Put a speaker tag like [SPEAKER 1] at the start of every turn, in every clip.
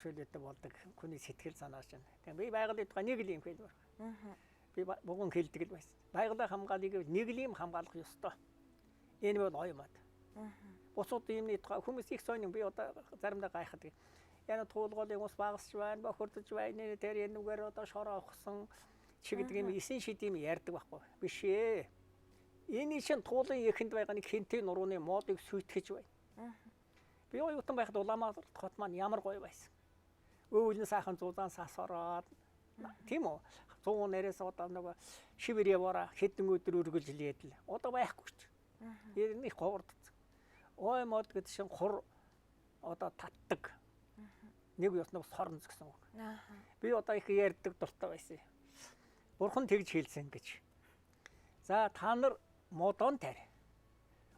[SPEAKER 1] Чөлөөтэй болдог хүний сэтгэл санаа чинь. Тэгээ би байгалийн тухай нэг л юм хэлмээр. Би бугуун хэлдэг л байсан. Байгалаа хамгаалъя гэвэл нэг л юм хамгаалах ёстой. Энэ бол ой мод. Бусад юмны тухай хүмүүс их сонин, би одоо заримдаа гайхдаг. Яна туулгуулын ус багасч байна, бохирдож байна. Тэр энүүгээр одоо шороо авахсан чи гэдэг юм эсэн шид юм ярьдаг байхгүй. Биш ээ. Энэ чинь туулын эхэнд байгаа нэг хинтээ нурууны модыг сүйтгэж байна. Би оюутан байхад Улаанбаатар хот маань ямар гоё байсан. Өвөл нь сайхан зузаан сас ороод, тийм үү? 100 нэрээс одоо нөгөө шивэр яваараа хэдэн өдөр үргэлжлээд л. Одоо байхгүй ч. Энэ их ховордсон. Ой мод гэдэг чинь хур одоо татдаг. Нэг ёсног сорно гэсэн үг. Би одоо их ярьдаг дуртай байсан. Бурхан тэгж хэлсэн гэж. За, та нар модон тарь.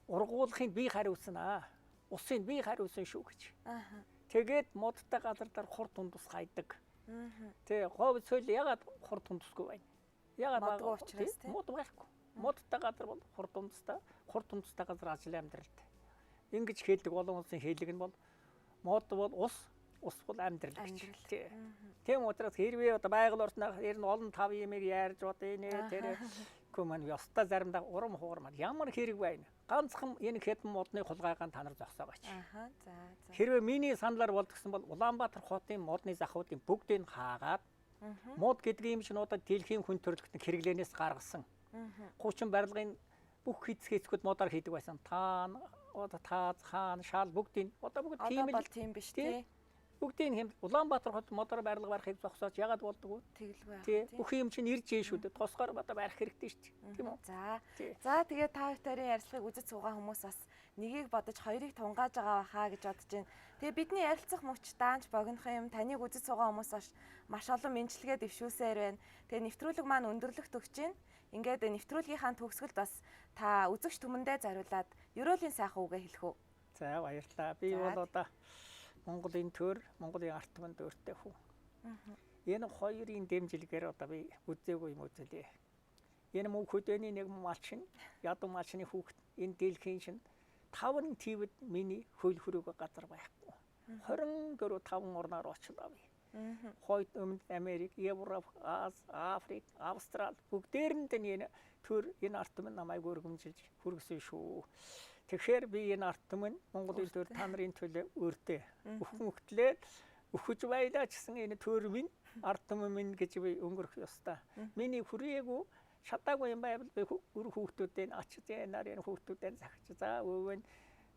[SPEAKER 1] Ургуулахыг би хариуцсан аа. Усыг би хариуцсан шүү гэж. Тэгээд модтой газар дээр хур тундус хайдаг. Тэ, говь цойл ягаад хур тундусгүй байна? Ягаад
[SPEAKER 2] модгүй учраас
[SPEAKER 1] тий? Мод байхгүй. Модтой газар бол хур тундастай, хур тундастай газар ажил амьдралтай. Ингэж хэлдэг олон улсын хэлэг нь бол мод бол ус, ус бол амьдрал гэж. Тий. Тийм учраас хэрвээ одоо байгаль орчноо ер нь олон тав юмыг ярьж одоо энэ тэр гүн маань ёстой заримдаа урам хугар маань ямар хэрэг байна. Ганцхан энэ хэдэн модны хулгайгаан та нар зогсоогооч.
[SPEAKER 2] За за.
[SPEAKER 1] Хэрвээ миний саналаар болдгсон бол Улаанбаатар хотын модны захуудын бүгдийг хаагаад, мод гэдэг юм чинь одоо дэлхийн хүн төрөлхтөн хэрэглээнээс гаргасан. Хуучин барилгын бүх хийцгүүд модоор хийдэг байсан. Таан, одоо тааз, хаан, шаал бүгдийг одоо бүгд
[SPEAKER 2] тийм л тийм биш тий.
[SPEAKER 1] Бүгдийг хэм Улаанбаатар хот модоор барилга барихыг зогсоож ягаад болдгоо?
[SPEAKER 2] Тэгэлгүй.
[SPEAKER 1] Тий. Бүх юм чинь ирж ийн шүү дээ. Тусгаар одоо барих хэрэгтэй шүү дээ. Тийм үү?
[SPEAKER 2] За. За, тэгээд та хоёрын ярилцлагыг үзэж суугаа хүмүүс бас нэгийг бодож хоёрыг тунгааж байгаа баха гэж бодож байна. Тэгээ бидний ярилцах мөч даанч богинохон юм, таныг үзэж суугаа хүмүүс бас маш олон мэндчилгээ дэвшүүлсээр байна. Тэгээ нэвтрүүлэг маань өндөрлөгт өгч байна. Ингээд нэвтрүүлгийнхаа төгсгөлд бас та үзэгч түмэндээ зориулаад ерөөлийн сайхан үгээ хэлэх үү?
[SPEAKER 1] За, баярлалаа. Би бол одоо Монголын төр, Монголын арт түмэнд өөртөө хүн. Энэ хоёрын дэмжлэгээр одоо би үзээгүй юм үзлээ. Энэ мөн хөдөөний нэг малчин, ядуу малчны хүүхэд энэ дэлхийн чинь таван твд миний хөл хүрээгүй газар байхгүй. 24 5 орноор очлоо би. Хойд өмнөд Америк, Европ, Аз, Африк, Австрал бүгдээрэнд нь энэ төр, энэ арт түмэн намайг өргөмжилж хүргэсэн шүү. Тэгэхээр би энэ арт түмэн, Монголын төр, та нарын төлөө өөртөө өхөн өгтлээ өхөж байлаа ч гэсэн энэ төр минь, арт түмэн минь гэж би өнгөрөх ёстой. Миний хүрээгүй чадаагүй юм байвал би үр хүүхдүүдээ ач зээ нарын хүүхдүүдээ захиж, за өвөө нь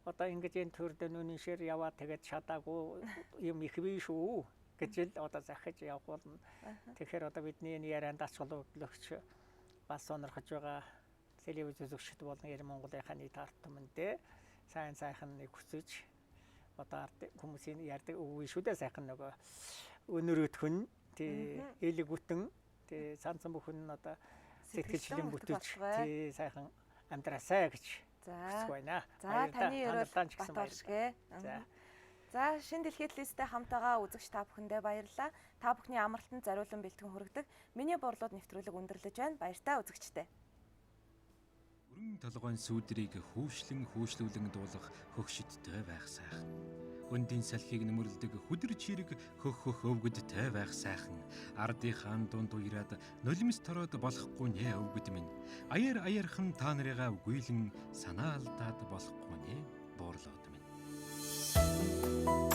[SPEAKER 1] одоо ингэж энэ төрдөө нүнэн шир яваа, тэгээд чадаагүй юм их бий шүү гэж л одоо захиж явах болно. Тэгэхээр одоо бидний энэ ярианд ач холбогдлогч бас сонирхож байгаа телевиз үзэгчд болон энэ Монголынхаа нийт ард түмэндээ сайн сайхан нэг хүсэж, одоо ард хүмүүсийн ярьдаг үг шүү дээ, сайхан нөгөө өнөрөтхөн тий, элэг үтэн тий, цанцан бүхэн одоо сэтгэлчлэн бүтэж тий, сайхан амьдраасай гэж хүсэх байна.
[SPEAKER 2] За, таны ерөөл бат оршгэ.
[SPEAKER 1] За.
[SPEAKER 2] За, шин дэлхийд листтэй хамтаага үзэгч та бүхэндээ баярлалаа. Та бүхний амралтанд зориулан бэлтгэн хүргэдэг Миний борлууд нэвтрүүлэг өндөрлөж байна. Баяртай үзэгчдээ.
[SPEAKER 3] Өрн толгойн сүүдрийг хүүшлэн хүүшлүүлэн дуулах хөгшөдтэй байх сайхан. Өндийн салхийг нөмөрлөдөг хүдэр чирэг хөх хөх өвгөдтэй байх сайхан. Ардынхаа дунд уяраад нулимс тороод болохгүй нэ өвгөд минь. Аяар аярхан та нарыгаа үгүйлэн санаа алдаад болохгүй нэ буурлууд минь.